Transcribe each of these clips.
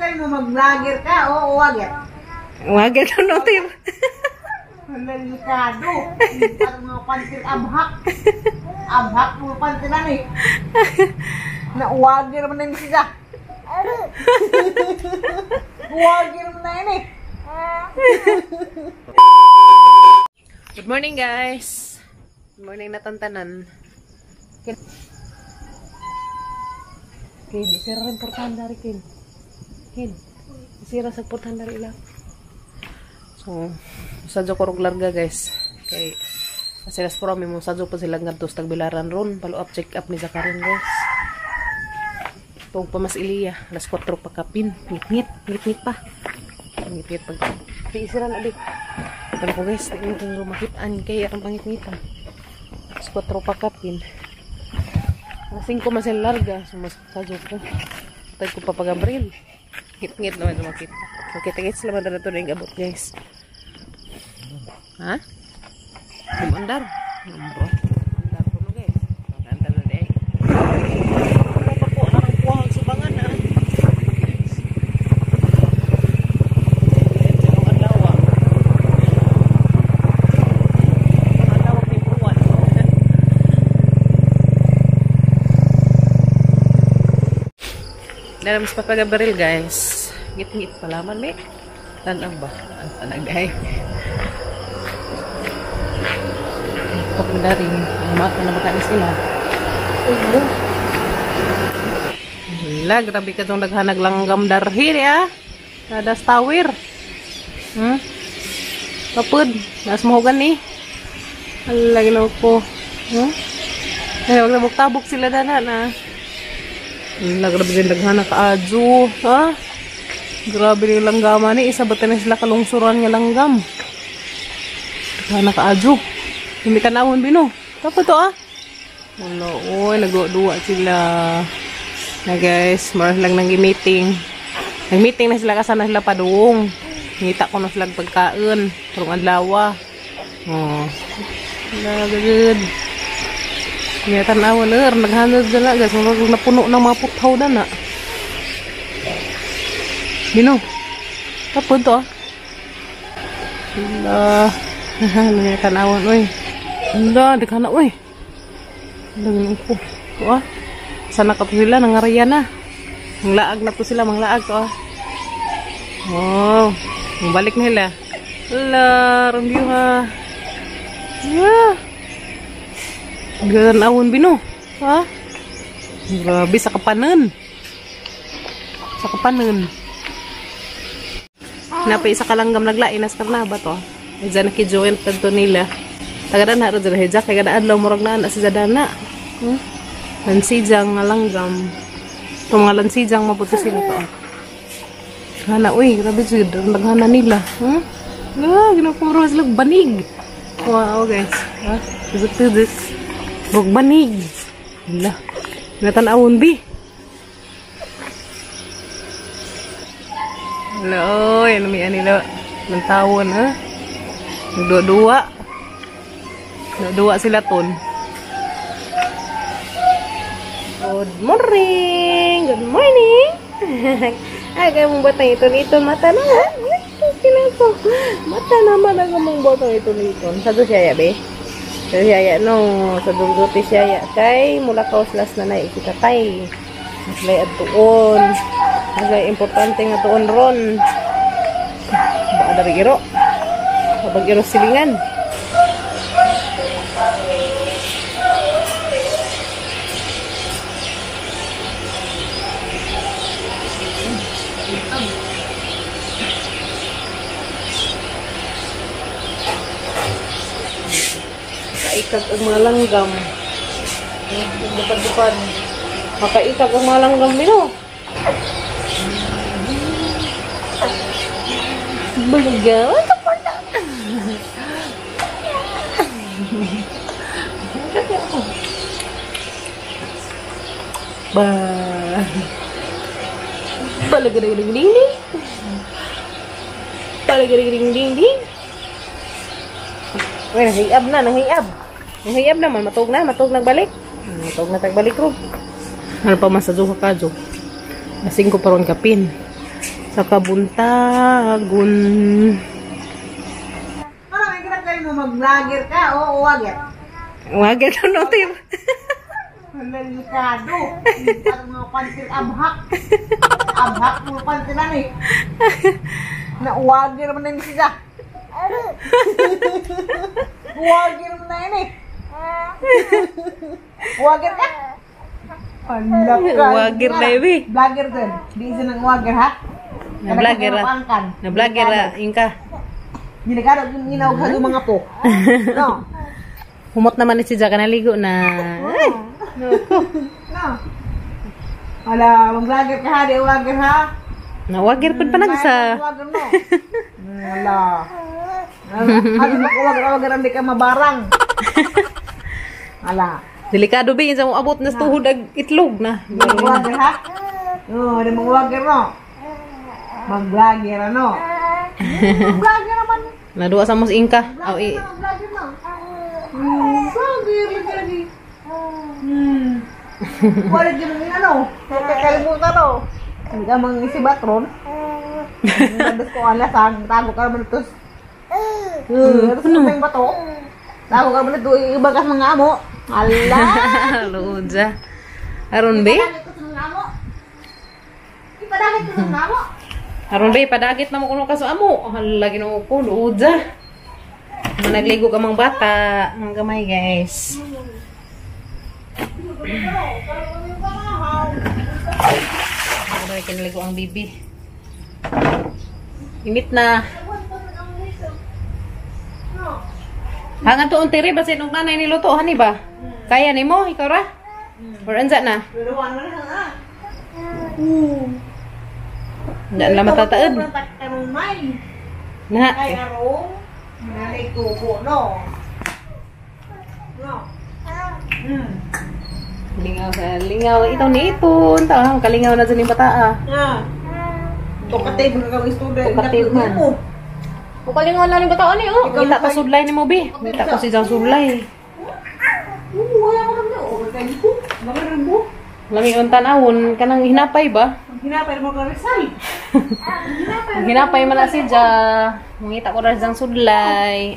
Ano mo mag-vlogger ka o uwagir? Uwagir ka no, Tim. Delikado. Parang mga pantil abhak. Abhak mga pantilan eh. Nauwagir mo na yun siya. Uwagir mo na yun eh. Good morning, guys. Good morning na tantanan. Kin, isira rin portahan dari, Kin. Kin, isira sa portahan dari ila. So, sadyo ko rog larga, guys. Kay, kasi las puro, may mo sadyo pa sila ngadto sa tagbilaran ron. Follow up, check up ni Zakarin, guys. Tuog pa mas iliya. Alas 4 pa kapin. Ngit-ngit. Ngit-ngit pa. Ngit-ngit pag. Isira na, di. Pero ko, guys, tingnan kong lumakitaan kay ang pangit-ngitan. Alas 4 pa kapin. Alas 5 mas larga. So, mas sadyo ko. Patay ko pa pag-abril. Ngit-ngit naman lumakita. So, kita-kits naman na ito na yung abot, guys. Ha? Kumandar. Andar po, guys. Andar na din. Ano pa po? Anong kuha ang subangan, ha? Anong adlaw, ah? Anong adlaw, may buwan. Dahil mas papagabaril, guys. Ngit-ngit pala man, may. Tanang ba? Ang tanang, guys. Pagdaring, ang na baka sila. Wala, grabe ka itong naghanag langgam darhir, ya. Nadas tawir. Kapod, nas mahugan ni. Ala, ginawa ko. Ay, wag na tabok sila dana na. Ala, grabe din naghanag kaadyo. Ha? Grabe din langgama ni. Isa ba tayo sila kalungsuran nga langgam? Naghanag kaadyo. Hindi tanawon bino. Tapos to ah. Wala, oy, nagduwa sila. Na guys, maras lang nang meeting. Nag-meeting na sila kasana sila padung. Ngita ko na sila pagkaon. Karong adlaw. Oh. Wala gud. Nga tanawon er, naghanod na guys, murag napuno ng mga puthaw na na. Bino. Tapos to ah. Wala. Nga tanawon oy. Anda, daghan na oy. Daghan ko. To ah. Sana ka po sila nangaraya na. Manglaag na po sila, manglaag to ah. Oh, balik nila. Ala, rambyo ha. Yeah. Gan awon bino. Ha? Grabe sa kapanan. Sa kapanan. Napay isa kalanggam naglain nas karnaba to. Diyan naki-join tadto nila. Tagadan na ro dira hijak kay kada adlaw murag naa na si Zadana. Lansijang nga langgam. Ito mga lansijang maputo sila to. Hana uy, grabe jud naghana nila. Ah, ginakumro sila banig. Wow guys. Ha? Tuzuk-tuzuk. Bug banig. Hala. Natan-awon bi. Hala oy, ano may anila ng tawon ha? Nagduwa-duwa. Nagduwa sila ton. Good morning! Good morning! Ay, kaya mong batang iton-iton. Mata na, ha? Kinako. Mata naman ang mong batang iton-iton. Sa doon siya, be? Sa doon siya, no. Sa doon siya, kay mula kauslas na na ikitatay. Maslay at tuon. Maslay importante nga tuon ron. Baka dari iro. Kapag iro silingan. Makaikag ang mga langgam. Dupad-dupad. Makaikag ang mga langgam nino. Balaga. Ba. Balaga-ding-ding-ding. Balaga-ding-ding-ding. Uy, nahiyab na, nahiyab. Nahiyab naman, matug na, matug nagbalik. Matug na tagbalik ro. Ano pa man sa duha ka jo? Asing ko paron kapin. Sa kabuntagon. Parang ay kinakain mo mag-vlogger ka o uwagir? Wagir ka no, Tir. Delikado. Parang mga pantil abhak. Abhak mo pantil na eh. Nauwagir man na yun siya. Uwagir man na yun eh. Uwagir ka? Alak ka. Uwagir na yun eh. Vlogger din. Di isa ng uwagir ha? Na vlogger ah. Na vlogger ah. Ingka. Delikado yung inawag sa mga po. No. Humot naman ni si Jack naligo na. Ay, No. Wala, mag-vlogger ka ha, di uwagir ha? Nawagir pud pa nagsa. Uwagir no. Wala. Ano mag-uwagir-uwagir ang di ka mabarang. Wala. Delikado ba sa mo abot na sa tuhod ag itlog na. Mag-uwagir ha? Oo, di mag-uwagir no. Mag-vlogger ano? Mag-vlogger naman. Naduwa sa mos ingka. Aw i. Mag-vlogger no. Vlogger lagi. Wala di mo ano. Kakalimutan no. Hindi ka mang-isibat ron. Nandos ko alas, tago ka naman ito. Tapos ano yung bato? Tago ka naman ito, ibagas mga amo. Ala! Luod sa. Aron be? Ipadagit ko sa mga amo. Ipadagit ko sa mga amo. Aron be, padagit na mo kuno ka sa amo. Hala Ginoo ko, luod sa. Managligo ka mang bata. Ang gamay guys. Ano kinaligo ang bibi. Imit na. Hangan tuon tiri basin og nanay niluto hani ba? Kaya nimo ikaw ra? Or anza na? Hindi na matataod. Na. Kay arong nanay kuko no. No. Lingaw sa lingaw itaw ni ipon. Taw kalingaw na dyan yung bata ah. Ah. Tukatib nga kang student. Tukatib man. O kalingaw na ning bata ani oh. Kita ka sudlay nimo bi. Kita ko si jang sudlay. Oo, wala ko naman. Oo, kay ko. Lami mo. Lami ang tanawon kanang hinapay ba? Hinapay mo ka Rizal. Hinapay man na si Ja. Mangita ko ra jang sudlay.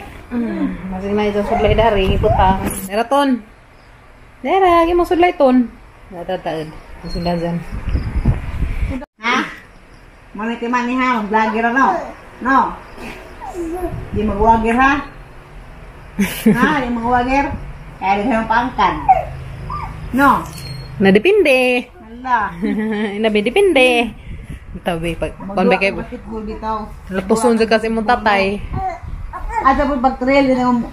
Masig na jang sudlay dari iputang. Dera ton. Dera, gi mo sudlay ton. Natataod. Sudlan dyan. Ha? Manay ti mani ha, mag-vlogger ano? No. Di mag-vlogger ha? Ha, di mag-vlogger? Kaya di kayo paangkan. No. Nadepende. Hala. Nabidepende. Tabi pag kon ba kay Basketball bitaw. lutuson jud kasi imong tatay. Ada po pag-trail din ang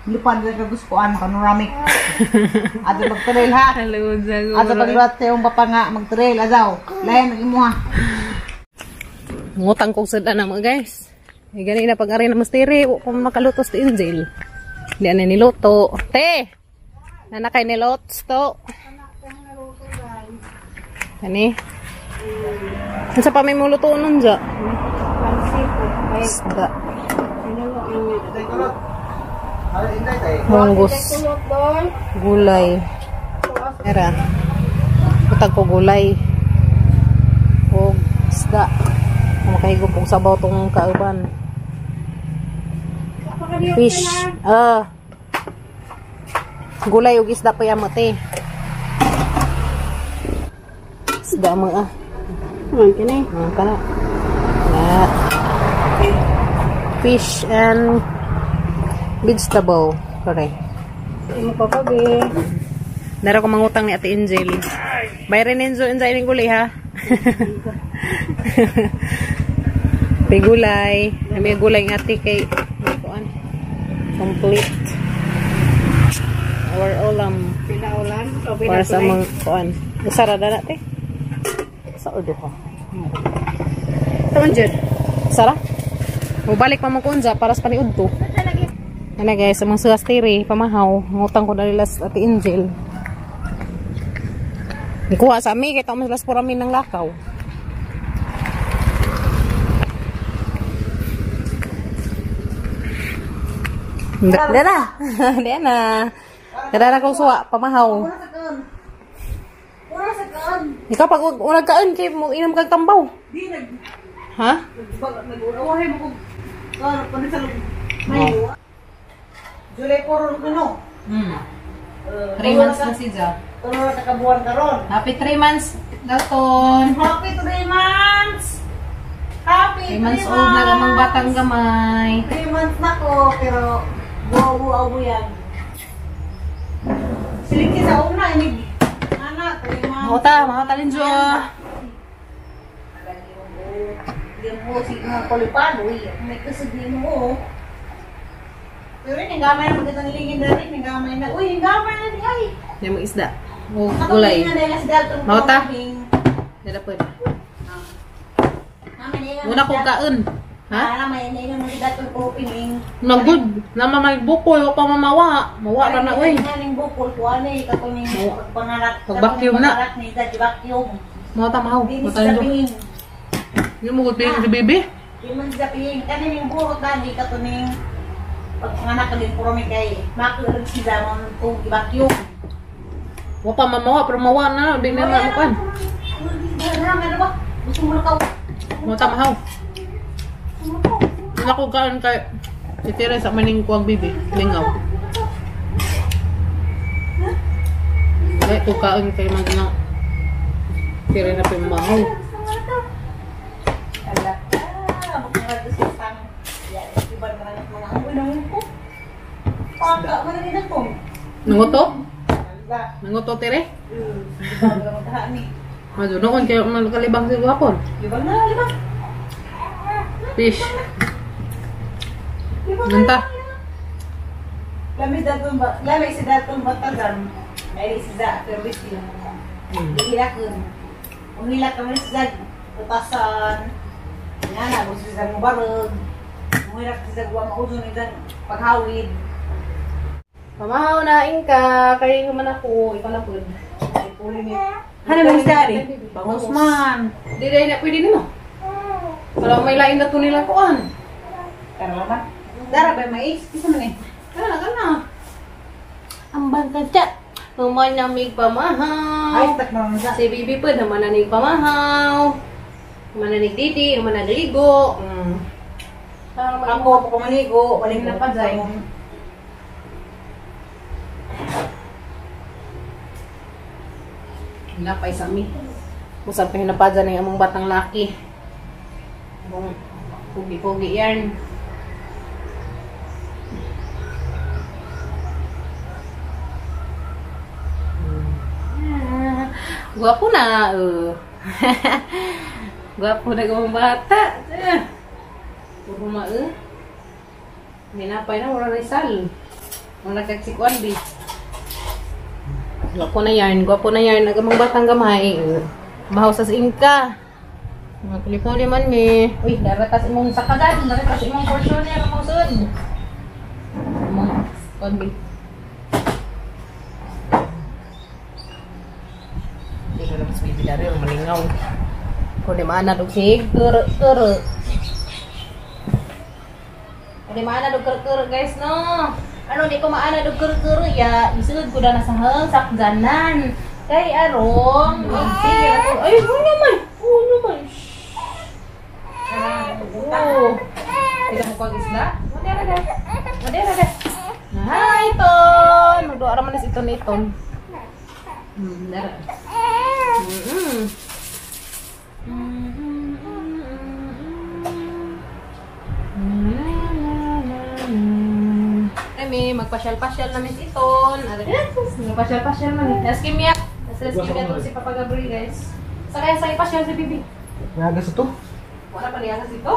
lupad na kagustuhan panoramic. Ada pag-trail ha. Hello, jago. Ada pagluat sa iyong papa nga mag-trail azaw. Lain ang imuha. Ngutang kog sada na mga guys. Ay gani na pag-ari na mastiri, wa ko makalutos ti Angel. Di ana niluto. Te. Nana kay nilots to. Kani. Unsa pa may muluto nun ja? Isda. Munggus. Gulay. Era. Utag ko gulay. Og isda. Makahigop og sabaw tong kauban. Fish. Ah. Gulay og isda pa yamo te. Isda mo ah. Man kini. Kana. Na. Fish and vegetable. Correct. Imo pa pa be. Nara ko mangutang ni Ate Angel. Bayrin ninyo insa ining gulay ha. May gulay. May gulay ng ate kay kuan. Complete. Our ulam. Pinaulan. Para sa mga kuan. Usa ra na te. Sa ordo ko. Taman jud. Sara? Mubalik pa mo kunja para sa paniud to. Ano guys, sa mga suwas tiri, pamahaw. Ngutang ko dali las Ate Angel. Nikuha sa ami, kita mo sila sa amin ng lakaw. Dara! Dara na. Dara na kong suwa, pamahaw. Pura sa kaan. Ikaw pag wala kaon kay mo inom kag tambaw. Di nag Ha? Nag-uwahay mo kung ano sa may July 4 kuno. 3 months na siya. Tulo na kakabuan karon. Happy 3 months, Dalton. Happy 3 months. Happy 3 months old na gamang batang gamay. 3 months na ko pero buo-buo yan. Siliki sa una inig ana 3 months. Mahota, mahota linjo. Yung mo si mga kulipado, may kasag mo. Pero yung gamay na magkita nilingin na rin, yung gamay na, uy, yung gamay na di ay. Hindi mo isda. O gulay. Mahota? Dala po. Muna kong kaon. Ha? Nagud. Nama may bukol, wa pa mamawa. Mawa ra na, uy. Pag-vacuum na. Mahota, mahaw. Mahota linjo. Hindi mo gulpingin si baby? Hindi man siya pingin. Kanin yung burot dani, katuning pagpanganak ka din puro may kay makilag sila mga kung i-vacuum. Wa pa mamawa, pero mawa na. Hindi na mamukan. Ano ba? Gusto mo na ka. Mahota, mahaw. Wala ko kaon kay si Teresa maning kuwang baby. Lingaw. Wala ko kaon kay mag na. Tira na pa yung mahaw. Nangoto? Nangoto, Tere? Mado, noon kayo malkalibang si Guapon. Libang na, libang. Fish. Nanta. Lami si datong batagan. Ay si za perwisyo. Hilakon. Umilak kami si zag utasan. Ngana gusto si zag mubarog. Umilak si zag wa maudon ni zag paghawid. Pamahaw na ingka kay human ako, ikaw na pud. Ano man si Bangos man. Di dai na pwede nimo. Wala may lain na to nila kuan. Karon ba? Dara ba mais? Kisa man eh. Kana kana. Ambang kaca. Humanamig pamahaw. Ay, tak man sa. Si bibi pud humananig pamahaw. Humananig didi, humanagligo. Ako pa kumaligo, waling na pa jay. Hinapay sa mi. Usap pa hinapadyan ng among batang laki. Among pugi-pugi yarn. Gwapo na. Gwapo na gamang bata. Puro ma. Hinapay na, wala na isal. Wala kagsikuan bi. Gwapo na yarn, gwapo na yarn. Nagamang batang gamay. Mahaw sa ingka. Mga puli-puli man mi. Uy, daratas imong sakagan. Daratas imong portioner, imong sud. Imong konbi. Hindi ko naman sa bibi dari, malingaw. Kung di maana dog sig, kere-kere. Kung di maana dog kere-kere guys, no? Ano, di ko maana dog kere-kere ya. Isunod ko na sa sakganan. Kay arong, sige ako. Ay, oo naman. Oo naman. Oo. Kita mo kag isda? Madera de. Madera de. Hi, Iton. Magduha ra man is iton iton. Dara. Kami magpasyal-pasyal namin iton. Magpasyal-pasyal man. Nas kimya. Nas kimya to si Papa Gabriel, guys. Sa kaya sa ipasyal si Bibi. Nagas ito? Wala pa niya sa ito.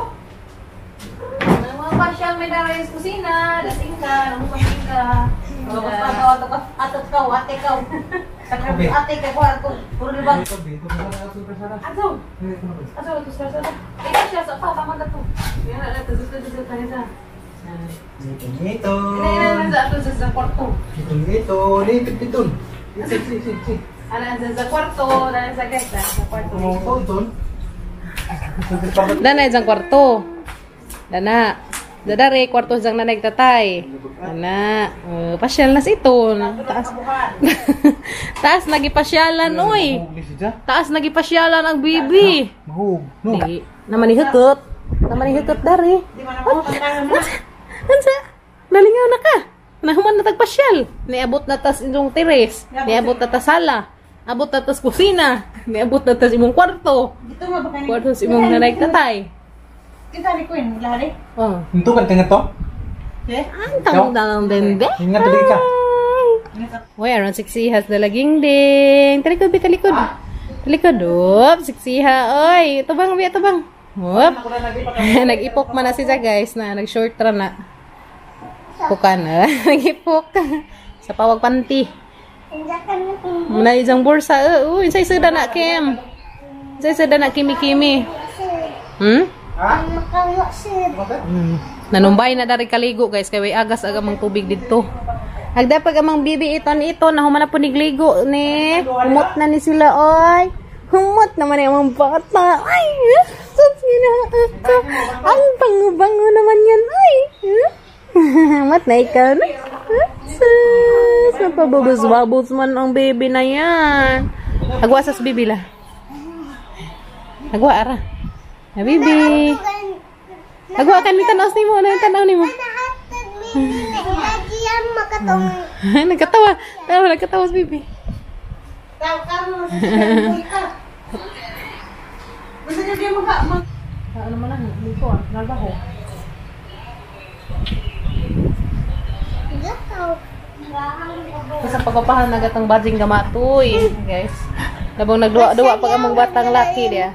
Mga pasyal may dara sa kusina, dasing ka, namupasyal ka. Atot ka, ate ka. Ate ka ko ato. Puro libang. Ato. Ato to sa sa. Ito siya sa pa tama ka to. Yan na to sa sa sa. Ito. Ito sa ato sa kwarto. Ito, ito, ito. Ito, Ana sa kwarto, ana sa guys, sa kwarto. Ito, ito. Dana sa kwarto. Dana. Dadari kwarto sang nanay tatay. Ana, pasyal na si iton. Taas. Taas nagipasyalan oy. Taas nagipasyalan ang bibi. Mahug. No. Di naman ni hukot. Naman ni hukot dari. Ansa? Nalingaw na ka. Nahuman na tagpasyal. Niabot na tas inyong teres. Niabot na tas sala. Abot na tas kusina. Niabot na tas imong kwarto. Dito nga ba kanin? Kwarto sa imong nanay tatay. Kita ni Queen, wala rin. Oh. Ito kan ka to? Eh? Ang tawag na lang dende. Ingat tuloy ka. Uy, aron siksiha sa dalaging ding. Talikod, bi, talikod. Talikod, op. Siksiha, oy. Tubang, bi, tubang. Op. Nag-ipok man na siya, guys, na nag-short ra na. Pukan na. Nag-ipok. Sa pawag panty. Muna isang bursa. Uy, say seda na, Kim. Say seda na, Kimi-Kimi. Nanumbay na dari kaligo, guys. Kay way agas aga mang tubig didto. Agda pag amang bibi iton iton na humana po nigligo ni. Humot na ni sila oy. Humot naman yung amang bata. Ay, sus gina. Ang bango-bango naman yan ay. Humot na ikaw na. Sus, napabubos-babos man ang baby na yan. Agwa sa bibi la. Agwa ara. Na bibi. Agwa kan ni tanaw nimo, ano yung tanaw nimo? Nagkatawa. Tawa, nagkatawa si bibi. Ano man lang, dito ah, nalba ko. Sa pagpapahan na gatang badging gamatoy, guys. Labong nagduwa-duwa pag among batang laki dia.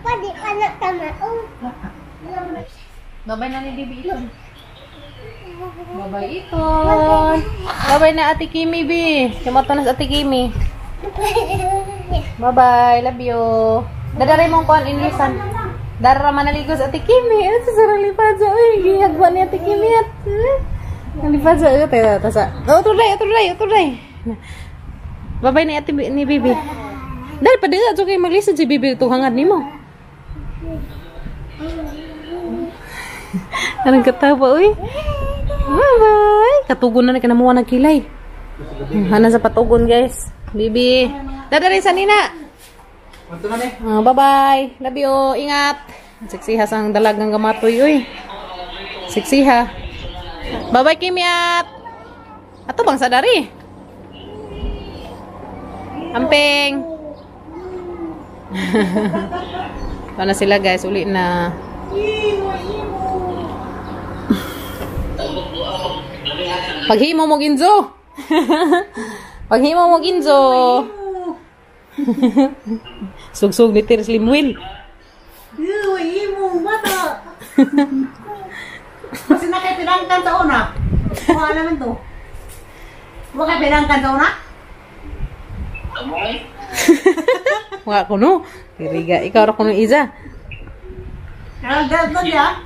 Babay na ni Bibi Ilon. Babay Iton. Babay na Ate Kimi, B. Kamato na sa Ate Kimi. Bye-bye. Love you. Dadaray mong kuan inlisan. Dara manaligo sa Ate Kimi. Ano sa sarang lipad sa uy. Gihagwa ni Ate Kimi at. Nalipad sa uy. Teka, tasa. Oh, turay, turay, turay. Babay ni Ate ni Bibi. Dahil pa dito, kay maglisod si Bibi itong hangad nimo. Anong katawa, uy? Bye-bye. Katugon na na kinamuha ng kilay. Hana sa patugon, guys. Bibi. Dadarin sa nina. Bye-bye. Love you. Ingat. Siksiha sang dalagang gamatoy, uy. Siksiha. Bye-bye, Kimiat. Ato bang sadari? Amping. Paano sila, guys? Uli na. Paghimo mo ginzo. Paghimo mo ginzo. Sugsug ni Teres Limwil. Uy, imo, bata. Kasi na kay pinangkan sa una. Kuha naman to. Kuha kay pinangkan sa una? Wa ko no. Kiriga ikaw ra kuno Iza. Nagdad ya.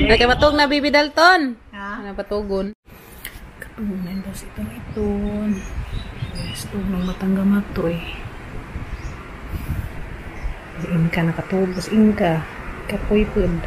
Nakamatog na Bibi Dalton. Ha? Napatugon. Katugunan daw si itong iton. Yes, tug ng batang gamatoy. Ingka nakatugos ingka. Kapoy pud.